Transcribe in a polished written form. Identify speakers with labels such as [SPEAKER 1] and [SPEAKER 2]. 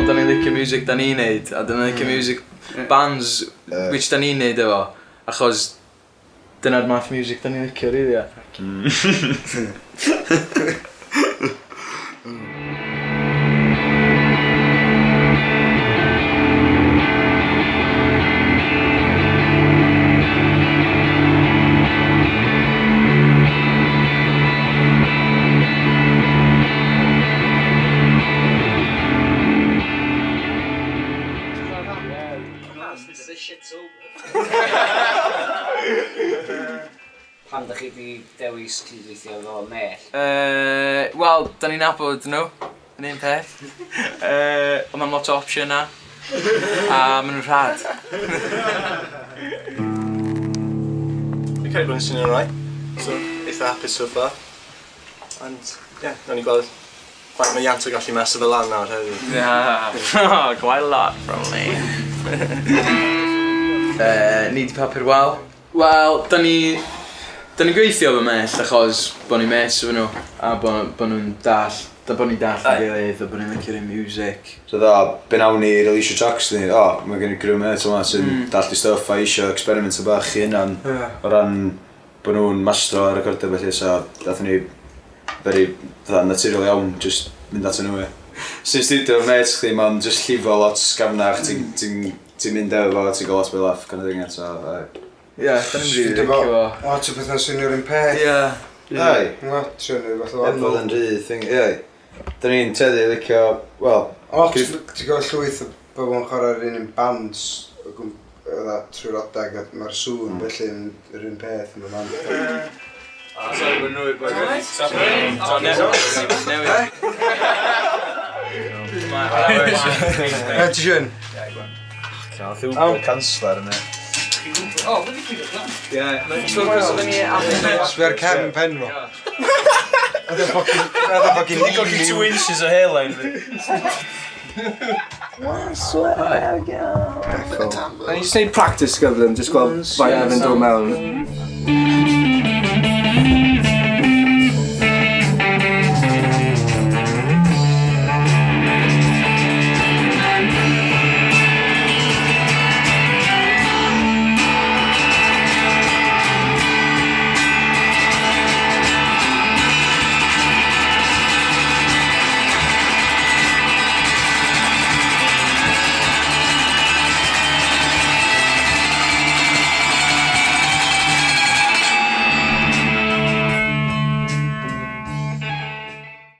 [SPEAKER 1] meddwl da ni'n licio music da ni'n neud, a da ni'n licio music bands which da ni'n neud efo, achos dyna'r math music da ni'n licio rili ia.
[SPEAKER 2] Pam dach chi 'di dewis cydweithio efo Mellt?
[SPEAKER 1] Yy wel, 'dan ni'n nabod nhw, yn un peth. Yy ond ma'm lot o opsiyna a ma' nhw'n rhad.
[SPEAKER 3] Fi'n credu bod yn swnio'n alright. So, eitha hapus so far. And ie, nawn ni gweld faint mae Ianto gallu meso fe lan nawr hefyd.
[SPEAKER 1] Yeah, quite a lot probably. Yy ni 'di Papur Wal. Wel, da ni... Da ni'n gweithio efo Mellt achos bo' ni'n mêts efo nhw a bo' bo' nhw'n dall- da bo' ni'n dallt ein gilydd a bo' ni'n licio'r un music.
[SPEAKER 4] So fatha, be nawn ni releasio tracks ni, o, mae gen i criw mêt yma sy'n mm. dallt i stuff a eisiau experimento bach i hunan yeah. o ran bod nhw'n mastro a recordio felly, so dathon ni very fatha naturiol iawn just mynd atyn nhw ie. Sy'n studio efo mêts chdi, mae'n just llifo lot sgafnach, ti'n ti, Ti'n mynd efo fo, ti'n gael lot mwy o laugh kind of thing eto.
[SPEAKER 1] Ie, da ni'n rili licio fo.
[SPEAKER 5] Lot o bethau sy'n yr un peth.
[SPEAKER 1] Ie.
[SPEAKER 4] Ai.
[SPEAKER 5] Lot o rhyw fath o
[SPEAKER 4] Heb fod yn rhy thing, ie. Da ni'n teddu licio, wel...
[SPEAKER 5] Lot, ti'n gweld llwyth o bobl yn chwarae'r un un bands o gwmp- fatha trwy'r adeg a mae'r sŵn felly yn yr un peth yn y band.
[SPEAKER 1] Sorry, we're newid boys. Newid.
[SPEAKER 5] Ie, ti eisiau un?
[SPEAKER 4] Nath Uber canslo ar yna.
[SPEAKER 2] O, wedi pigo plan.
[SPEAKER 1] Ie, mae'n siŵr cos oedden ni am...
[SPEAKER 5] Sbio ar cefn pen fo. Oedd e'n fucking... Oedd e'n fucking...
[SPEAKER 3] Di golli 2 inches o hairline fi.
[SPEAKER 6] Nawn ni jyst neud practice gyflym, jyst gweld faint yn dod mewn.